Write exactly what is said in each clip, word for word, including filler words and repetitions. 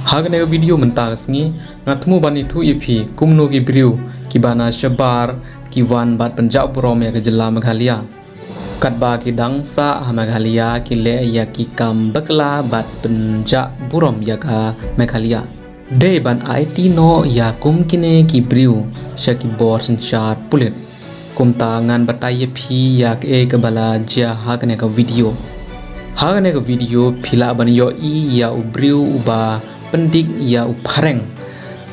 Ha kane ka video mynta ka sngi nga thmu ban ïathuh ïa phi kumno ki briew kiba na shabar ki wan bad pynjah burom ïa ka jylla Meghalaya. Katba ki dang sah ha Meghalaya ki leh ïa ki kam bakla bad pynjah burom ïa ka Meghalaya. Dei ban aiti noh ïa kum kine ki briew sha ki bor synshar pulit. Kumta ngan batai ïa phi ïa kaei kaba la jia ha kane ka video. Ha kane ka video phi lah ban ïohi ïa u briew uba pyndik ïa u phareng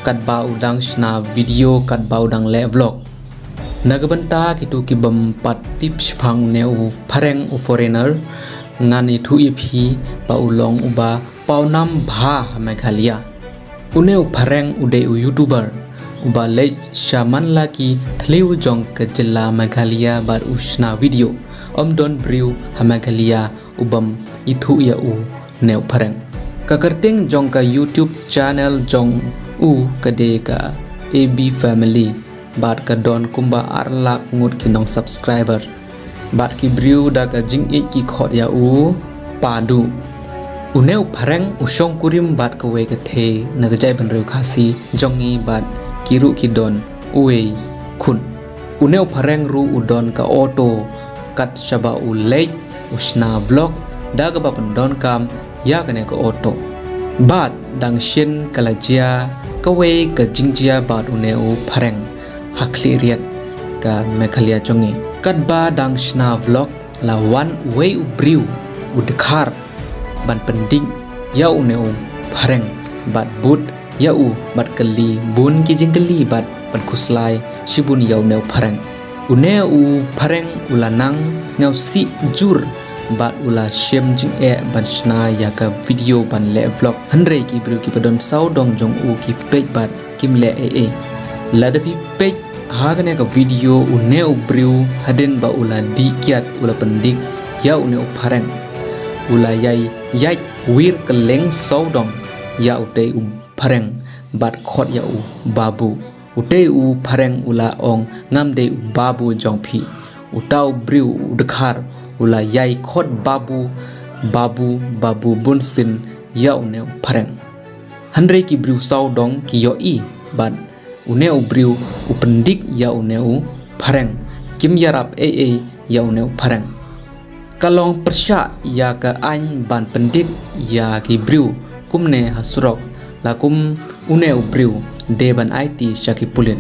katba u dang shna video, katba u dang leh vlog. Na ka bynta kito ki bym pat tip shaphang une u phareng, u foreigner, ngan ïathuh ïa phi ba u long uba pawnam bha ha Meghalaya. Une u phareng u dei u YouTuber uba leit sha man la ki thliew jong ka jylla Meghalaya bad u shna video. Ym don briew ha Meghalaya u bym ithuh ïa une u phareng. Ka kyrteng jong ka YouTube channel jong u ka dei ka A B Family bad ka don kumba ar lak ngut ki nong subscriber. Bad ki briew da ka jingïeit ki khot ïa u Padu. Une u phareng u shongkurim bad kawei ka thei na ka jaitbynriew Khasi jong ngi bad ki ruh ki don uwei khun. Une u phareng ruh u don ka auto kat shaba u leit u shna vlog da kaba pyndonkam ïa kane ka auto. Bad dang shen ka la jia kawei ka jingjia bad une u phareng ha khlieh riat ka Meghalaya jong ngi. Katba dang shna vlog la wan uwei u briew u dkhar ban pyndik ïa une u phareng bad bud ïa u bad kylli bun ki jingkylli bad pynkhuslai shibun ïa une u phareng. Une u phareng u la nang sngewsih jur bad u la shem jingeh ban shna ïa ka video ban leh vlog. Hynrei ki briew kiba don sawdong jong u ki peit bad kim leh ei ei. Lada phi peit ha kane ka video une u briew hadien ba u la dih kiad u la pyndik ïa une u phareng. U la ïai ïaid wir kylleng sawdong ïa utei u phareng bad khot ïa u babu. Utei u phareng u la ong ngam dei u babu jong phi. Uta u briew u dkhar u la ïai khot babu, babu, babu bunsien ïa une u phareng. Hynrei ki briew sawdong ki ïohi bad une u briew u pyndik ïa une u phareng. Kim ïarap ei ei ïa une u phareng. Ka long pyrshah ïa ka aiñ ban pyndik ïa ki briew kumne ha surok, la kum une u briew dei ban aiti sha ki pulit.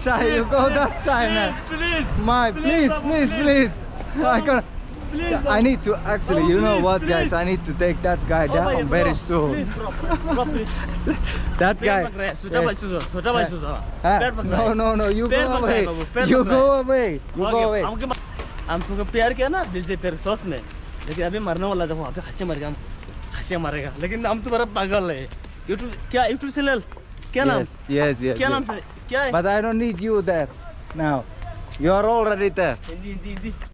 Side, you go that side, man. Please, please. My, please, please, please. I got. Please, bro. I need to actually, you know what, guys? Please. I need to take that guy down very soon. Please, bro. Bro, please. That guy. पैर पकड़ रहा है, छोटा भाई, छोटा भाई, छोटा भाई। हाँ? पैर पकड़ रहा है। No, no, no, you go away. पैर पकड़ रहा है, बाबू, पैर पकड़ रहा है। You go away. You go away. हम तुमको प्यार किया ना, दिल से प्यार, सच में। लेकिन अभी मरने वाला, देखो, अभी खच्चे मरेगा, हम खच्चे मरेगा। लेकिन हम तुम्हारा पागल है। YouTube, क्या YouTube चैनल? क्या नाम? Yes, yes, yes, क्या नाम से? क्या है? But I don't need you there now. You are already there. हिंदी, हिंदी, हिंदी।